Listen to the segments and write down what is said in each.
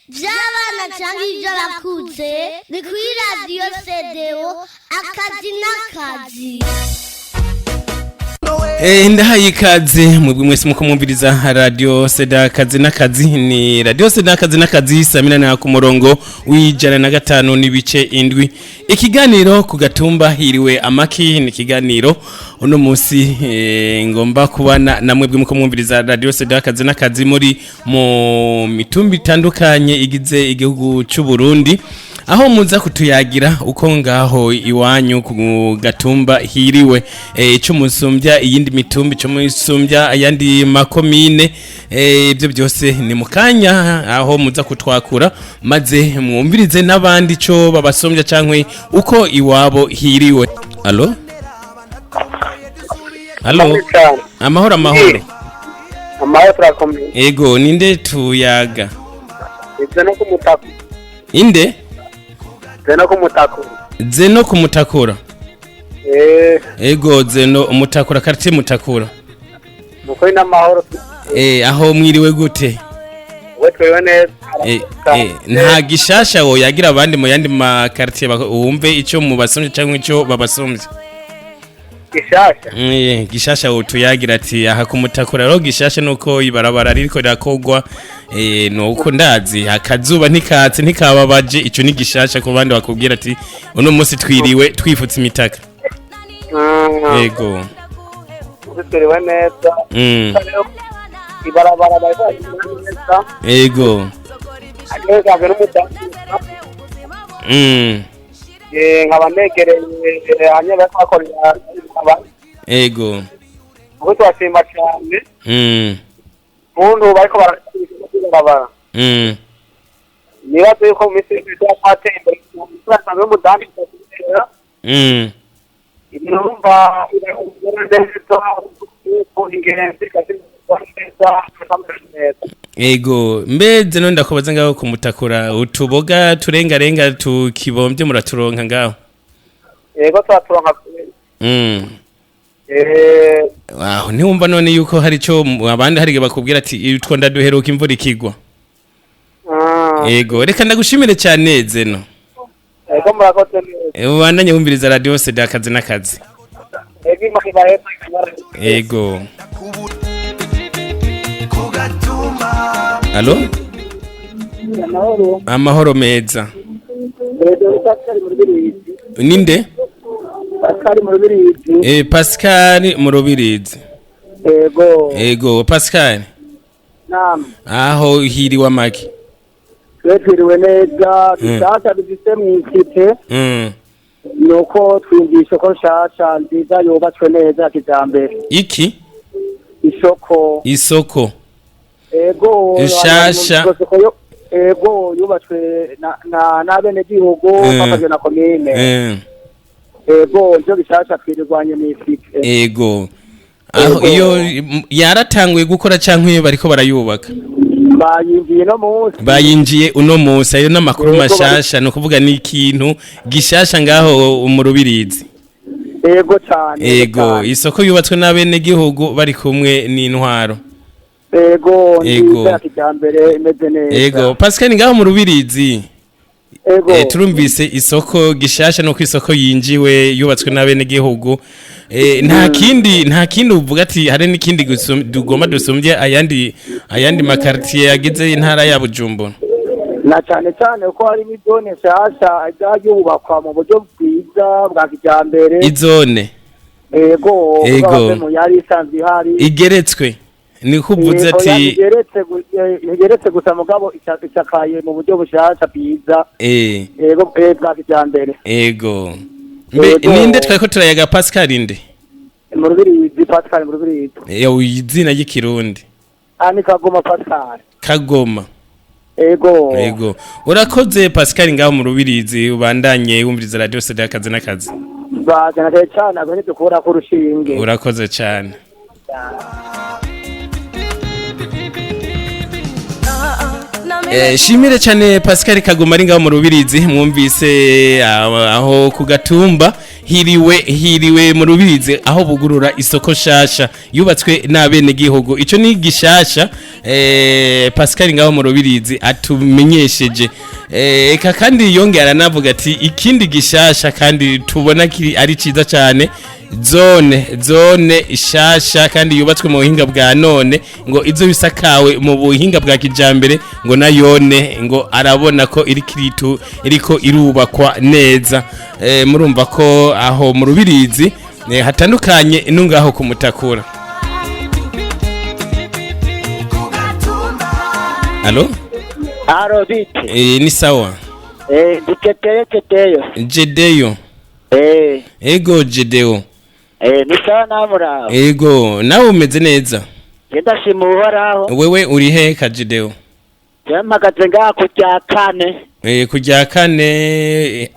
By'abana cyangwa iby'abakuze ni kuri radiyo CDO akazi n'akazi. Ndahaye ikaze mwebwe mwese muko mwumviriza radio Seda akazi n'akazi. Ni radio Seda akazi n'akazi, 8 ku murongo w'105.7. Ikiganiro ku gatumba hiriwe amaki ni ikiganiro uno munsi ngomba kubana na mwebwe muko mwumviriza radio Seda akazi n'akazi muri mu mitumba itandukanye igize igihugu c'u Burundi, aho muza kutuyagira uko ngaho iwanyu ku gatumba hiriwe, ico musumbya iyindi mitumba, ico musumbya ayandi makomine. Ibyo byose ni mukanya aho muza kutwakura maze mwumvirize n'abandi ico babasumbya cankwe uko iwabo hiriwe. Allo, allo, amahoro, amahoro. Amahoro, turakomeye. Ego, ninde tuyaga? Zeno kumutako. Inde? Zeno kumutako. Zeno kumutakura. Ego, Zeno umutakura, quartier Mutakura. Muko ina mahoro. Aho mwiriwe gute? We twiriwe neza. Nta gishasha wo yagira abandi mu yandi ma quartier wumve ico mubasomye cyangwa ico babasomye. Gishasha. Gishasha wo tuyagira ati aha kumutakura rero gishasha nuko ibarabara ririko rirakogwa, nuko ndazi akazuba ntikatse ntikababaje, ico ni gishasha ku bandi bakubwira ati uno munsi twiriwe twifutse imitaka. Ego. Twiriwe neza. Ibarabara bariko neza. Ego. Ageze n'umutaka. Nkaba negereye hanye bakorera. Ego. Ubu twashima cyane. Umuntu bariko barabara. Nibaze yuko mu minsi izateye imbere turasanzwe mudandi. Ibirumva Ego, mbeze no ndakubaza ngaho kumutakura utuboga turengarenga tukibombye muraturonka ngaho? Ego, turaturonka. Aho ntiwumva none yuko hari ico abandi hari bakubwira ati utwo ndaduheruka imvura ikigwa. Ego, reka ndagushimire cyane Zeno. Ego, murakoze neza. Ubandanye wumviriza radio Seda akazi n'akazi. Ego. Allo? Amahoro. Amahoro meza. Ninde? Pascal mu Rubirizi. Pascal mu Rubirizi. Ego. Ego, Pascal. Naam. Aho hiriwe amaki? Twiriwe neza, dushaka dufite mu cité. Nuko twumvishe ko nshasha nziza yubatswe neza kijambere. Iki? Isoko. Isoko. Ego, nshasha. Ego, yubatswe na nabene gihugu bafashwe na commune. Ego, njo bishasha twirirwanye mu cité. Ego. Aho iyo yaratanguye gukora canke bariko barayubaka? Bayinjiye no munsi. Bayinjiye uno munsi, ayo namakuru mashasha no kuvuga ni ikintu gishasha ngaho mu Rubirizi. Ego cyane. Ego, isoko yubatswe n'abene gihugu bari kumwe n'intwaro. Ego, nziza kijambere imeze neza. Ego, Pascal ngaho mu Rubirizi. Ego. Turumvise isoko gishasha no kwisoko yinjiwe yubatswe n'abene gihugu. Nta kindi uvuga ati hari n'ikindi dugomba dusumbye ayandi makartier yagize intara ya Bujumbura. Na cyane cyane ko hari n'izone nshasha yubakwa mu buryo bwiza bwa kijambere. Izone. Ego, ego. Yari isanzwe ihari. Igeretswe. Ni kuvuze ati igeretse gusa mugabo isakaye mu buryo bushasha bwiza. Ego, bwa kijambere. Ego. Mbe ninde twako turayaga Pascal inde? Mu Rubirizi, Pascal mu Rubirizi. Izina ry'ikirundi. Ani Kagoma Pascal. Kagoma. Ego. Ego. Urakoze Pascal ngaho mu Rubirizi, ubandanye wumviriza radio Seda akazi n'akazi. Bazana cyane abone dukora ku rushinge. Urakoze cyane. Shimire cyane Pascal Kaguma ari ngaho mu Rubirizi, mwumvise aho ku gatumba hiriwe mu Rubirizi aho bugurura isoko shasha yubatswe n'abene gihugu. Ico ni gishasha Pascal ngaho mu Rubirizi atumenyesheje. Eka kandi yongera aranavuga ati ikindi gishasha kandi tubona kiri ari ciza cyane, zone ishasha kandi yubatswe mu buhinga bwa none, ngo izo bisakawe mu buhinga bwa kijambere, ngo nayone ngo arabona ko iri kiritu iriko irubakwa neza. Murumva ko aho mu Rubirizi hatandukanye nungaho kumutakura. Allo? Aro bite? Ni sawa. Diketeyo keteyo. Jedeyo. Ego Jedeo. Ni sawa namuraho. Ego nawe umeze neza. Genda shima Uhoraho. Wewe uri he ka Jedeo? Mpagaze ngaha ku rya kane. Ku rya kane.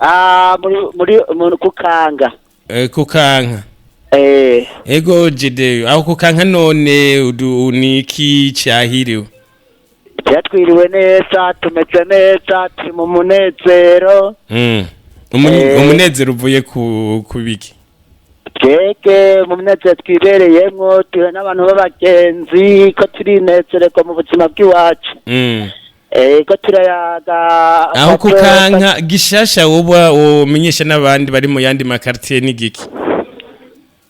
Muri kukanga. Kukanka. Ego Jedeo, aho kukanka none ni iki cyahiriwe? Twiriwe neza, tumeze neza, turi mu munezero. Umunezero uvuye ku biki? Twege mu munezero twibereyemwo, turi n'abantu b'abagenzi ko turinezererwa mu buzima bw'iwacu. Ko turayaga. Aho kukanka gishasha woba umenyesha n'abandi bari mu yandi makartier ni giki?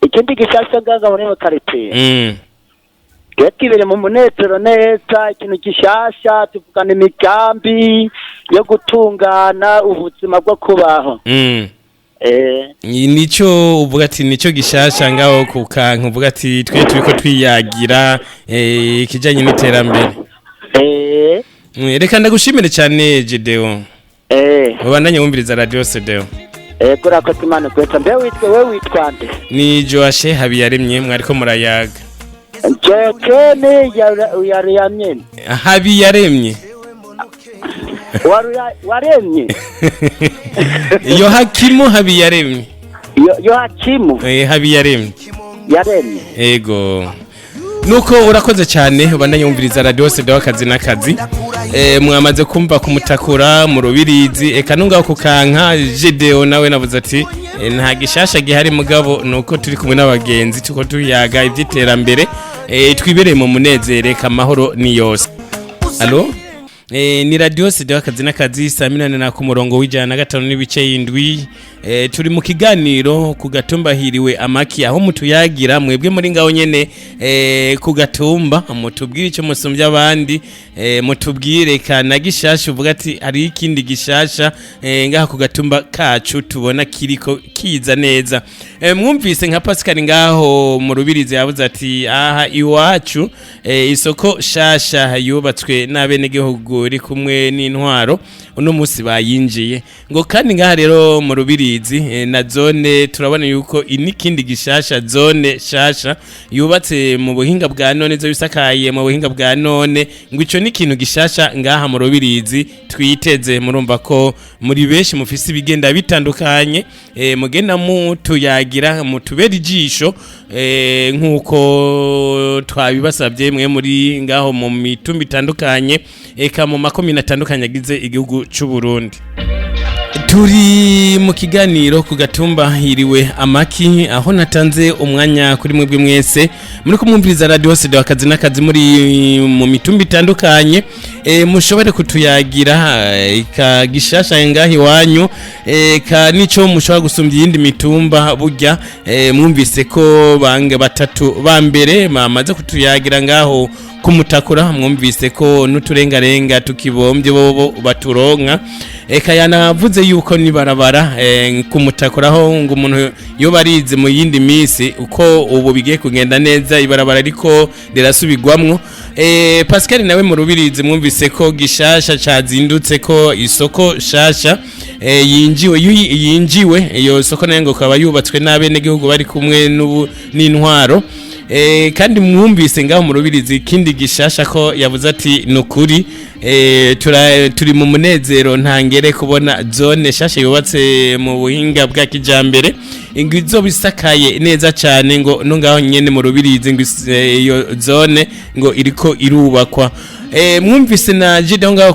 Ikindi gishasha ngaga muri makartier. Twibere mu munezero neza, ikintu gishasha tuvugana imigambi yo gutungana ubuzima bwo kubaho. Nico uvuga ati nico gishasha ngaho kukanka, uvuga ati twe turiko twiyagira ikijanye n'iterambere. Reka ndagushimire cyane Jedeo. Ubandanye wumviriza Radio Sedeo. Urakoze Imana kwesa. Mbe witwe wewe witwa nde? Ni Joashe Habiyaremye, mwariko murayaga. Jokene yaremye. Habiyaremye. Waremye. Yohakimu Habiyaremye. Yohakimu. Habiyaremye. Yaremye. Ego. Nuko urakoze cyane ubandanye wumviriza Radio Sedeo akazi n'akazi. Mwamaze kumva kumutakura mu Rubirizi, eka nungaho kukanka Jedeo nawe navuze ati nta gishasha gihari mugabo nuko turi kumwe n'abagenzi tuko tuyaga iby'iterambere, twibereye mu munezere kamahoro ni yose. Allo? Ni Radio Sedeo akazi n'akazi saa 8 na ku murongo w'ijana na 5.7. Turi mu kiganiro ku gatumba hiriwe amaki, aho mutuyagira mwebwe muri ngaho nyene ku gatumba, mutubwire icyo musumbya abandi, mutubwire kana gishasha uvuga ati hari ikindi gishasha ngaha ku gatumba kacu tubona kiriko kiza neza. Mwumvise nka Pascal ngaho mu Rubirizi yavuze ati aha iwacu isoko shasha yubatswe n'abene gihugu iri kumwe n'intwaro uno munsi bayinjiye, ngo kandi ngaha rero mu Rubirizi na zone turabona yuko inikindi gishasha zone shasha yubatse mu buhinga bwa none zo bisakaye mu buhinga bwa none, ngo ico ni kintu gishasha ngaha mu Rubirizi twiteze. Murumva ko muri benshi mufise ibigenda bitandukanye, mugenda mutuyagira mutubera ijisho nkuko twabibasabye mwe muri ngaho mu mitumba itandukanye eka mu makomine atandukanye agize igihugu c'u Burundi. Turi mu kiganiro ku gatumba hiriwe amaki, aho natanze umwanya kuri mwebwe mwese muri kumwumviriza Radio Sedeo akazi n'akazi muri mu mitumba itandukanye, mushobore kutuyagira ka gishasha ngahi wanyu, ka nico mushobora gusumbya iyindi mitumba burya. Mwumvise ko bange batatu ba mbere bamaze kutuyagira ngaho kumutakura, mwumvise ko n'uturengarenga tukibombye bobo baturonka. Eka yanavuze yuko nibarabara kumutakuraho ngo umuntu yo barize mu yindi minsi uko ubu bigiye kugenda neza ibarabara ariko rirasubigwamwo. Pascal nawe mu Rubirizi mwumvise ko gishasha cazindutse ko isoko shasha yinjiwe iyo soko nayo ngo kaba yubatswe n'abene gihugu bari kumwe n'intwaro. Kandi mwumvise ngaho mu Rubirizi ikindi gishasha ko yavuze ati nukuri turi mu munezero ntangere kubona zone shasha yubatse mu buhinga bwa kijambere. Ngo izoba isakaye neza cyane, ngo no ngaho nyene mu Rubirizi ngo iyo zone ngo iriko irubakwa. Mwumvise na Jide aho ngaho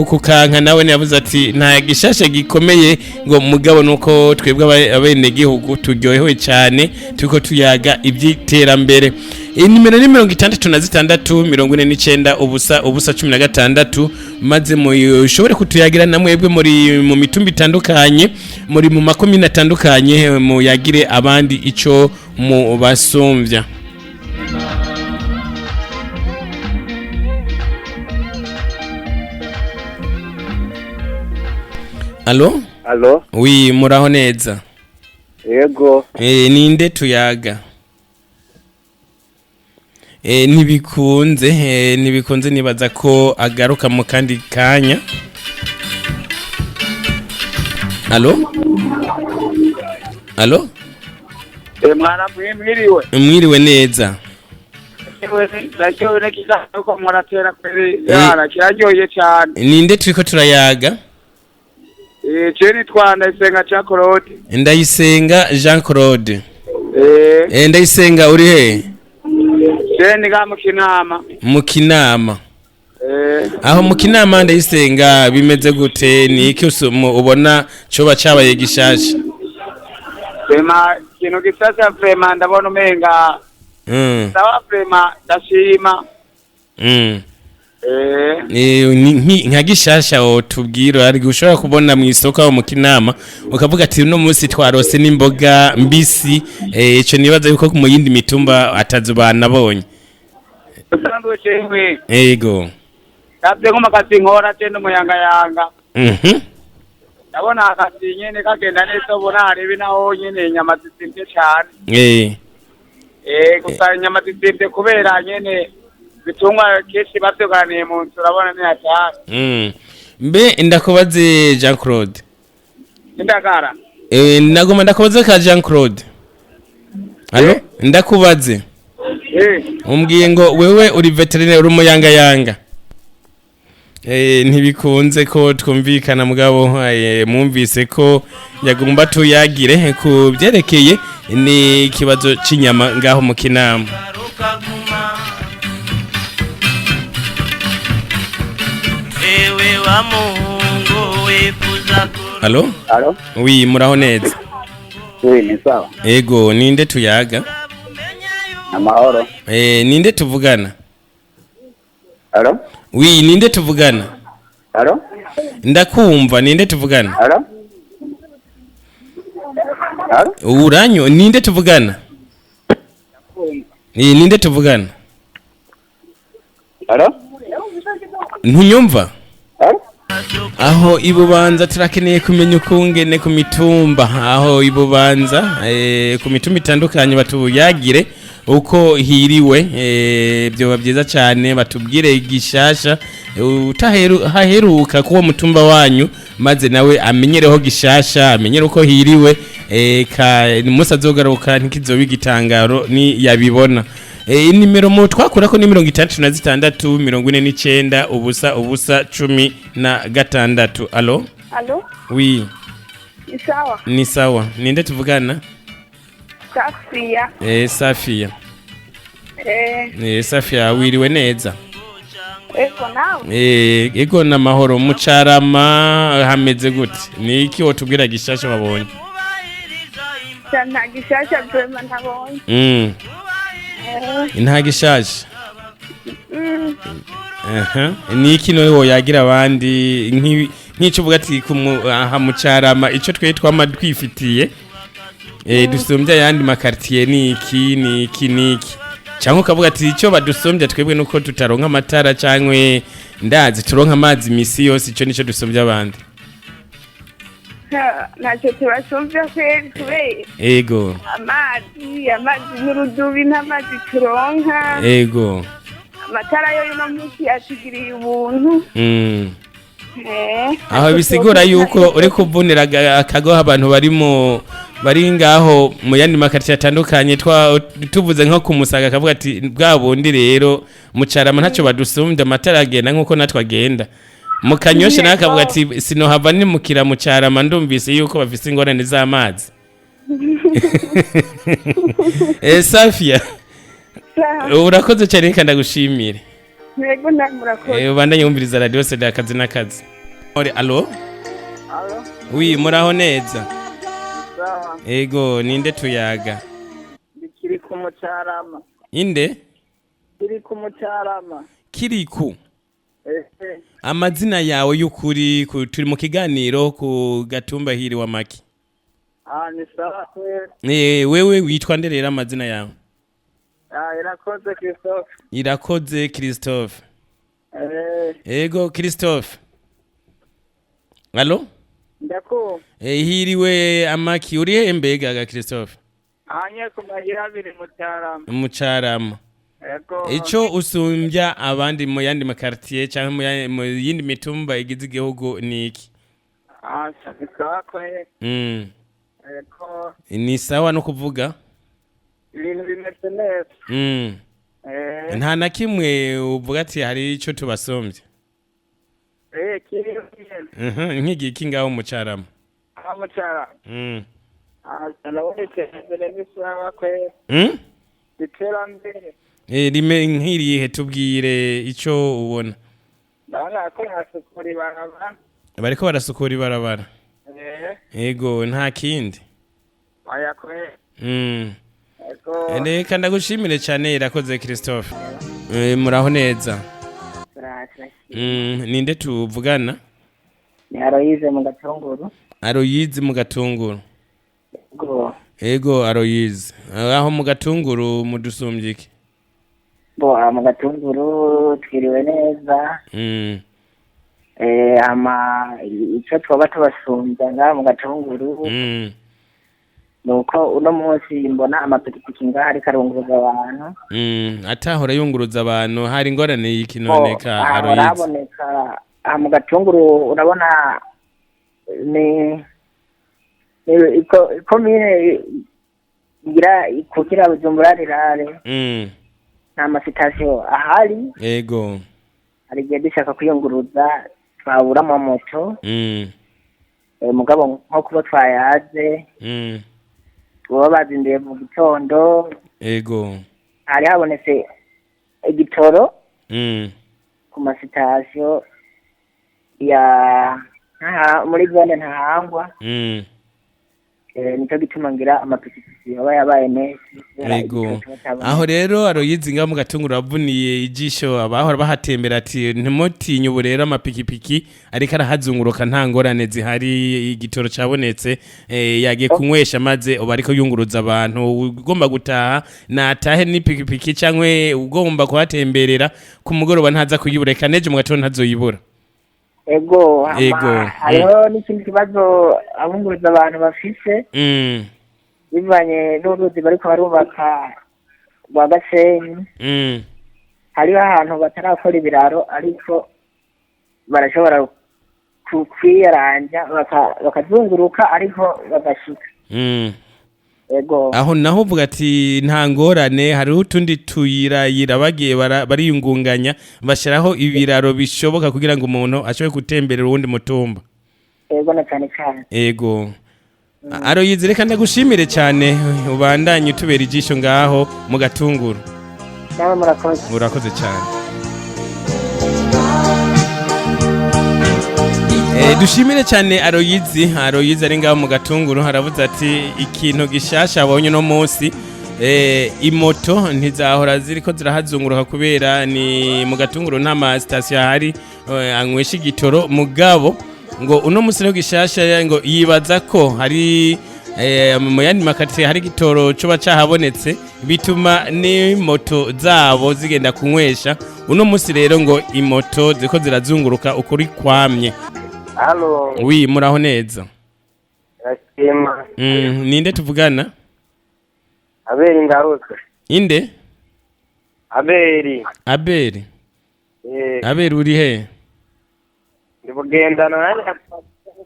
ku Kanka, nawe yavuze ati nta gishasha gikomeye, ngo mugabo nuko twebwe abenegihugu turyohewe cyane turiko tuyaga iby'iterambere. Inimero ni 66 49 0 0 16, maze mushobore kutuyagira na mwebwe muri mu mitumba itandukanye, muri mu makomine atandukanye, muyagire abandi ico mubasumvya. Allo? Allo? Oui, muraho neza? Yego. Ninde tuyaga? Ntibikunze, ntibikunze, nibaza ko agaruka mu kandi kanya. Allo? Allo? Mwana, mwiriwe. Mwiriwe neza. Ndacyo ko muratera kweri yana kiraryoye cyane. Ninde turiko turayaga? Je nitwa Ndayisenga Jean Claude. Ndayisenga Jean Claude. Ndayisenga, uri he? Je ni ga mu Kinama. Mu Kinama. Aho mu Kinama, Ndayisenga, bimeze gute? Ni iki ubona coba cabaye gishasha? Vraiment, ikintu gishasha, vraiment ndabona umenga sawa, vraiment ndashima. Ni nka gishasha wotubwira, ari ushobora kubona mu isoko aho mu Kinama ukavuga ati uno munsi twarose n'imboga mbisi, ico nibaza yuko mu yindi mitumba atazo banabonye. Usanzwe jewe navye nko makazi nkora, je n'umuyangayanga. Ndabona akazi nyene kagenda neza, ubona haribi naho nyene inyama zizimvye cane. Gusa inyama zizimvye kubera nyene bitungwa kenshi bavyoganiye mu nzu, urabona ni hatari. Mbe ndakubaze, Jean Claude. Indagara. Nagoma ndakubaze ka Jean Claude. Allo, ndakubaze. Umbwiye ngo wewe uri vétérinaire, uri umuyangayanga. Ntibikunze ko twumvikana, mugabo mwumvise ko yagomba tuyagire ku byerekeye ni ikibazo c'inyama ngaho mu Kinama. Rukaguma ewe wa muhungu wifuza. Allo? Allo? Oui, muraho neza? Oui, ni sawa. Ego, ninde tuyaga? Amahoro. Ninde tuvugana? Allo? Oui, ninde tuvugana? Allo? Ndakumva, ninde tuvugana? Allo? Allo? Uranyo, ninde tuvugana? Ninde tuvugana? Allo? Ntunyumva? Allo? Aho ibubanza turakeneye kumenya ukungene ku mitumba, aho ibubanza, ku mitumba itandukanye, batuyagire uko hiriwe. Byoba byiza cyane batubwire gishasha haheruka kuwo mutumba wanyu, maze nawe amenyereho gishasha, amenyere uko hiriwe, ka musa azogaruka ntikizoba igitangaro ni yabibona. Inimero mu twakura ko ni 66 49 0 0 16. Allo? Allo? Oui. Ni sawa. Ni sawa. Ninde tuvugana? Safia. Safia. Safia, wiriwe neza? Ego, nawe? Ego, namahoro. Mucarama hameze gute? Ni iki wotubwira gishasha wabonye? Nta gishasha vraiment ntabonye. Nta gishasha. Aha. Ni iki none woyagira abandi nk'ico uvuga ati aha mucarama ico twe twama twifitiye dusumbya ayandi ma quartier ni iki, ni iki, ni iki? Cyangwa ukavuga ati icyo badusumbya twebwe nuko tutaronka amatara, cyangwa ndazi turonka amazi misi yose, ico nico dusumbya abandi. Ntacyo tubasumbya kweri, kubera amazi n'urudubi, n'amazi turonka. Amatara yo uno munsi yatugiriye ubuntu. Aho bisigura yuko uri kuvunira akagoha abantu bari mu bari ngaho mu yandi ma quartier atandukanye, twa tuvuze nko kumusaga, akavuga ati bwa bundi rero mucarama ntacyo badusumbya, amatara agenda nkuko natwe agenda. Mu Kanyosha nawe akavuga ati sinohava nimukira mucarama, ndumvise yuko bafise ingorane z'amazi. Safia. Sawa. Urakoze cyane, reka ndagushimire. Yego, nawe murakoze. Ubandanye wumviriza radio Sede akazi n'akazi. Ore, allo? Allo? Oui, muraho neza? Sawa. Ego, ninde tuyaga? Kiri ku Mucarama. Inde? Kiri ku Mucarama. Kiriku? Ehe. Amazina yawe y'ukuri, turi mu kiganiro ku gatumba hiri wa maki. Ah, ni sawa kweli. Wewe witwa nde rero, amazina yawe? Ah, Irakoze Christophe. Irakoze Christophe. Eh. Ego Christophe, allo? Ndakumva. Hiriwe amaki, uri he mbega ga Christophe? Anye ku mahira abiri Mucarama. Mucarama? Ego. Ico usumbya abandi mu yandi makartier cyangwa mu yindi mitumba igize igihugu ni iki? Ah, ni sawa kweli. Ego. Ni sawa no kuvuga. Ibintu bimeze neza. Eh. Nta na kimwe uvuga ati hari ico tubasumbye? Eh, kiri nyene. Nk'igiki ngaho Mucarama? Ah, Mucarama. Ah, ndabona iterambere ni sawa kweli. Iterambere. Rime nk'irihe? Tubwire ico ubona. Ndabona ko hasukura ibarabara. Bariko barasukura ibarabara? Eh. Ego, nta kindi? Oya kweli. Ego. Reka ndagushimire cyane, Irakoze Christophe. Muraho neza? Ninde tuvugana? Ni Aroyize mu Gatunguru. Aroyize mu Gatunguru? Ego. Ego Aroyize, aho mu Gatunguru mudusumbye iki? Bo, aha mu Gatunguru twiriwe neza. Ama ico twoba tubasumbya ngaha mu Gatunguru ni uko uno munsi mbona amapikipiki ngaha ariko arunguruza abantu. Atahora yunguruza abantu, hari ingorane y'iki none ka Ahora Aroyize? Haboneka aha mu Gatunguru, urabona ni ikomine igira ikukira Bujumbura rirare. Nta masitasiyo ahari. Hari igihe dushaka kwiyunguruza twabura amamoto. Mugabo nko kuba twayaze, baba bazinduye mu gitondo. Hari habonetse igitoro ku masitasiyo ya muri zone Ntahangwa. Nico gituma ngira amapikipiki aba yabaye menshi kubera igitoro kiba cabonetse. Aho rero Aroyizi ngaho mu Gatunguru avuniye ijisho abahora bahatembera ati ntimutinye, ubu rero amapikipiki ariko arahazunguruka, nta ngorane zihari, igitoro cabonetse, yagiye kunywesha maze ubu ariko yunguruza abantu. Ugomba gutaha natahe n'ipikipiki, canke ugomba kuhatemberera ku mugoroba ntaza kuyibura, eka nejo mu gatondo ntazoyibura. Ego, hama hariho n'ikindi kibazo abunguruza abantu bafise bivanye n'uruzi bariko barubaka rwa Gasenyi. Hariho ahantu batarakora ibiraro, ariko barashobora kwiyaranja bakazunguruka ariko bagashika. Ego. Aho naho uvuga ati nta ngorane, hariho utundi tuyirayira bagiye bariyungunganya bashyiraho ibiraro bishoboka kugira ngo umuntu ashobore gutemberera uwundi mutumba. Ego, na cane cane. Ego Aroyizi, reka ndagushimire cyane, ubandanye utubera ijisho ngaho mu Gatunguru. Nawe murakoze. Urakoze cyane. Dushimire cyane Aroyizi. Aroyizi ari ngaho mu Gatunguru, haravuze ati ikintu gishasha abonye no munsi, imoto ntizahora ziriko zirahazunguruka kubera ni mu Gatunguru nta ma station ahari anywesha igitoro, mugabo ngo uno munsi rero gishasha ngo yibaza ko hari mu yandi makaritsiye hari igitoro coba cahabonetse, bituma n'imoto zabo zigenda kunywesha. Uno munsi rero ngo imoto ziriko zirazunguruka ukuri kwamye. Allo? Oui, muraho neza? Ndashima. Ninde tuvugana? Abeli ngarutse. Inde? Abeli. Abeli? Eh. Abeli, uri he? Ndi Bugendana, nanjye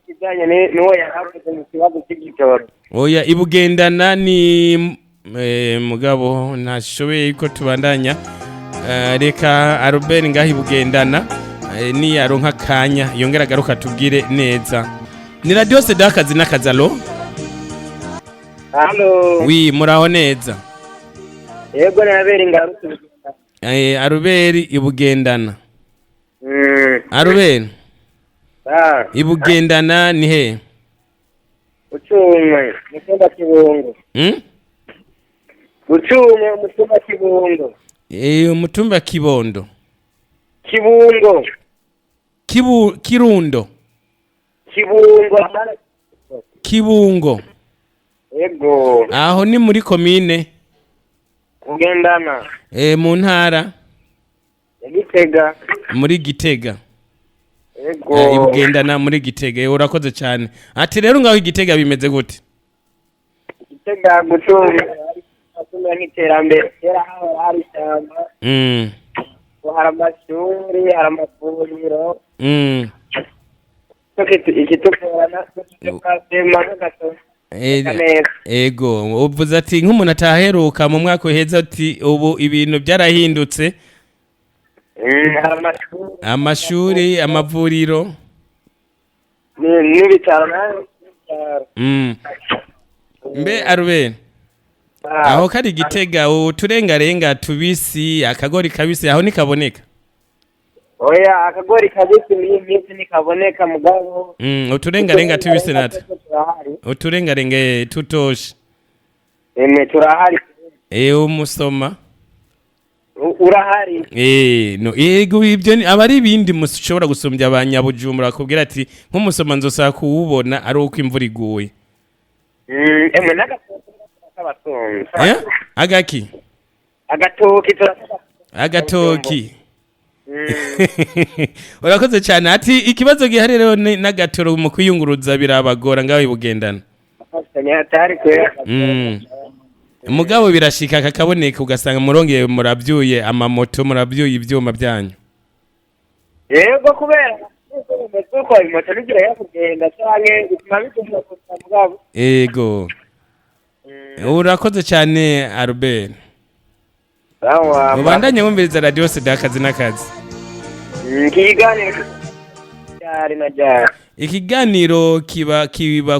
kijyanye n'uwo yaravuze mu kibazo cy'igitoro. Oya, ibugendana ni mugabo ntashoboye ko tubandanya. Reka Albert ngaho ibugendana, niyaronka akanya yongera agaruka tubwire neza. Ni radio Seda akazi n'akazi, allo? Halo. Wi, muraho neza? Yego, nabera ingaruka. Aruberi ibugendana. Aruberi. Ibugendana ni he? Ucumwe, mutumba Kibungo. Ucumwe, mutumba Kibungo. Mutumba Kibondo. Kibungo. Kirundo. Kibungo. Kibungo. Yego. Aho ni muri komine Bugendana. Mu ntara Gitega. Muri Gitega. Yego. Ibugendana muri Gitega. Urakoze cyane. Ati rero ngaho Igitega bimeze gute? Gitega gucunga asumira nk'iterambere. Kera hari ishyamba. Hari amashuri, hari amavuriro. Ikitugorana Ego, uvuze ati nk'umuntu ataheruka mu mwaka uheze ati ubu ibintu byarahindutse. Amashuri, amavuriro n'ibitaro. Mbe Arube, aho kari Gitega uturengarenga tubisi, akagori kabisi aho nikaboneka? Oya, akagori kabisi muri minsi nikaboneka mugabo. Uturengarenga tubisi nata. Uturengarenga tutoshe. Eme turahari. Umusoma. Urahari. No, yego ibyo abari ibindi mushobora gusumbya abanyabujumbura kubwira ati nk'umusoma nzosaba kuwubona ari uko imvura iguye. Emwe n'agatoki kabatunze. Agaki? Agatoki. Agatoki. Urakoze cyane. Ati ikibazo gihari rero n'agatoro mu kwiyunguruza birabagora ngaho ibugendana. Mugabo birashika kakaboneka ugasanga murongeye murabyuye amamoto, murabyuye ibyuma byanyu. Yego, kubera uko imoto bigira yakugenda canke bituma bituma mugabo. Yego. Urakoze cyane Albert. Sawa. Mubandanye wumviriza radio Sida akazi n'akazi. Ikiganiro cyari na jari. Ikiganiro kiba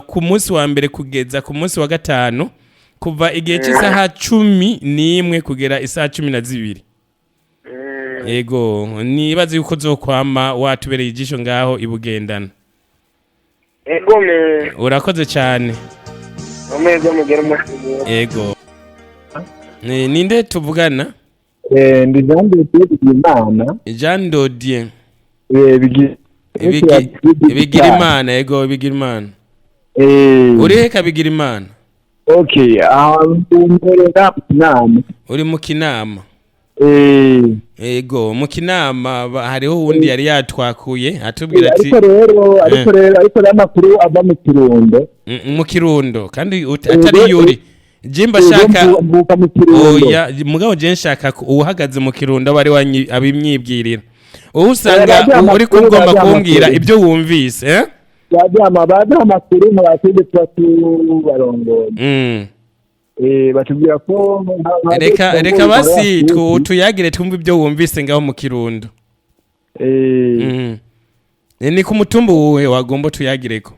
ku munsi wa mbere kugeza ku munsi wa gatanu, kuva igihe cy'isaha 11 kugera isaha 12. Yego, nibaze yuko zokwama watubereye ijisho ngaho ibugendana. Yego me. Urakoze cyane. Umeze mugera mu. Yego. Ninde tuvugana? Ndi Jean Dodier Bigirimana. Jean Dodier. Bigirimana, yego Bigirimana. Uri he ka Bigirimana? Okay, umberera mu. Uri mu Kinama. Yego, mu Kinama hariho uwundi yari yatwakuye atubwira ati ariko rero amakuru ava mu Kirundo. Mu Kirundo kandi atari yuri. Jimba shaka oya mugabo je nshaka uhagaze mu Kirundo bari abimyibwirira. Usanga uri kugomba kumbwira ibyo wumvise, Baduha amakuru mu batende tubarongoye. Batubwira ko reka basi tuyagire twumve ibyo wumvise ngaho mu Kirundo. Ni ku mutumba wuhe wagomba tuyagireko?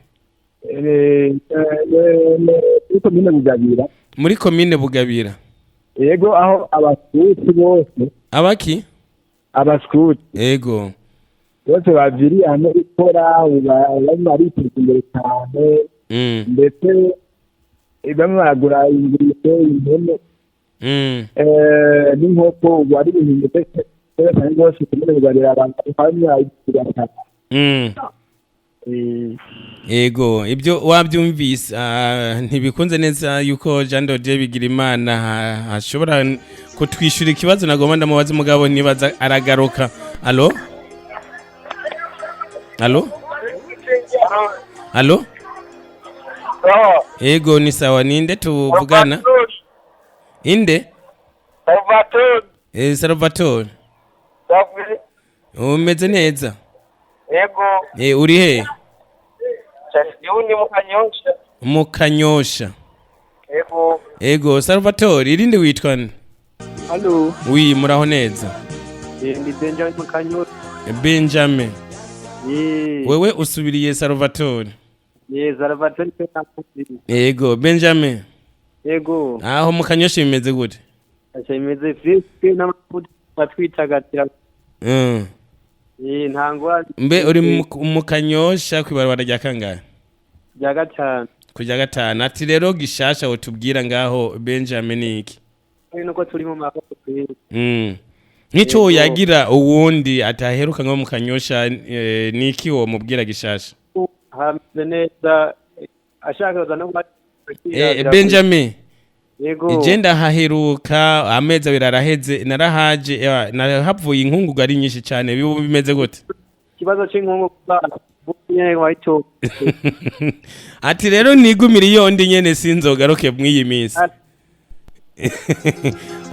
Muri komine Bugabira. Muri komine Bugabira. Yego, aho abaskuti bose. Abaki? Abaskuti. Yego. Bose baviriye hamwe gukora, bamwe bariteza imbere cyane. Ndetse bamwe baragura ingurube, impene. N'inkoko, ubu ari ibintu bimeze cyane rwose komine Bugabira abantu bamwe barayigura. Ego, ibyo wabyumvise ntibikunze neza yuko Jean Dodier Bigirimana ashobora kutwishura ikibazo nagomba ndamubaza umugabo nibaza aragaruka. Allo? Allo? Allo? Ego, ni sawa, ninde tuvugana? Inde? Salvatore. Salvatore. Umeze neza? Ego. Uri he? Ndi mu Kanyosha. Mu Kanyosha. Ego. Ego, Salvatore, irinde witwa nde? Allo. Oui, muraho neza. Ndi Benjamin mu Kanyosha. Benjamin. Wewe usubiriye Salvatore. Salvatore. Ego, Benjamin. Yego. Aho mu Kanyosha bimeze gute? Acha imeze fiske n'amafuta batwitagatira. Nta ngorane. Mbe uri mu Kanyosha kwibarabara rya kangahe? Rya gatanu. Kujya gatanu. Ati rero gishasha wotubwira ngaho Benjamin iki? Nuko turi mu mahoro. Nk'ico yagira uwundi ataheruka ngo mu Kanyosha, niki wo mubwira gishasha? Hameze neza, ashaka no Benjamin. Yego. Ije ndahaheruka amezi abiri araheze, narahaje, narahavuye inkungugu ari nyinshi cyane, bibu bimeze gute? Ikibazo c'inkungugu nyene wahito. Ati rero nigumira iyo ndi nyene sinzogaruke mw'iyi minsi.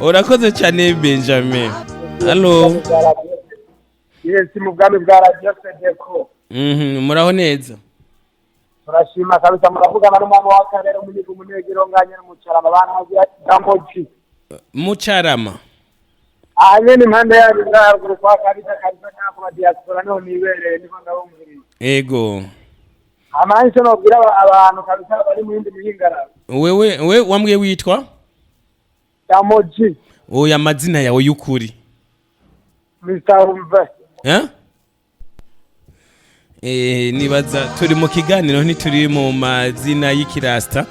Urakoze cyane Benjamin. Allo. Yes, mu bwami bwa Radio Sedeko. Muraho neza. Turashima kabisa, muravugana n'umwami w'akarere umunyigo umunegero nganye n'umucarama abana bagira Mucarama. Nyene impande yanyu ngaruguru kwa kabisa kabisa nka ku diaspora niho nibereye, niho ndabumviriye. Ego. Amahise nobwira abantu kabisa bari mu yindi mihingararo. Wewe we wambwiye witwa? Damoji. Oya, amazina yawe y'ukuri. Mr. Umve. Nibaza turi mu kiganiro, ntituri mu mazina y'ikirasta.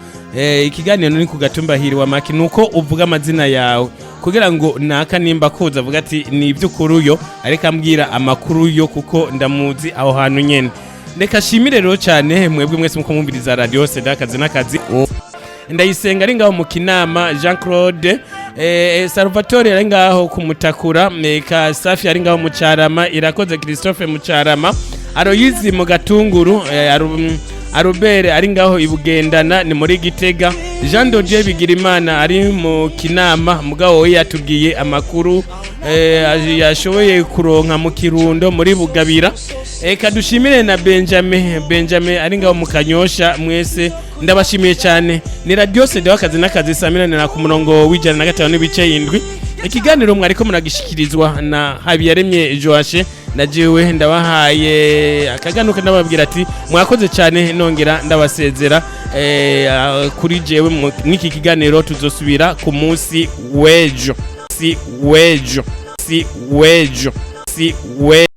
Ikiganiro ni ku gatumba hiriwa maki, nuko uvuga amazina yawe kugira ngo naka nimba kuza avuga ati ni iby'ukuri uyo ariko ambwira amakuru yo, kuko ndamuzi aho hantu nyene. Reka shimire rero cyane mwebwe mwese muko mwumviriza Radio Seda akazi n'akazi. Ndayisenga ari ngaho mu Kinama, Jean Claude, Salvatore ari ngaho ku Mutakura, Meka Safi ari ngaho mu Carama, Irakoze Christophe mu Carama, Aroyizi mu Gatunguru, Arubere ari ngaho ibugendana ni muri Gitega, Jean Dodier Bigirimana ari mu Kinama, mugabo we yatubwiye amakuru yashoboye kuronka mu Kirundo muri Bugabira. Eka dushimire na Benjamin ari ngaho mu Kanyosha. Mwese ndabashimiye cyane. Ni Radio Sede wakazi n'akazi samirana ku murongo w'ijana na gatanu n'ibice indwi. Ikiganiro mwariko muragishikirizwa na Habiyaremye Joashe, na jewe ndabahaye akaganuka ndababwira ati mwakoze cyane, nongera ndabasezera kuri jewe mw'iki kiganiro tuzosubira ku munsi w'ejo, si w'ejo, si w'ejo, si we.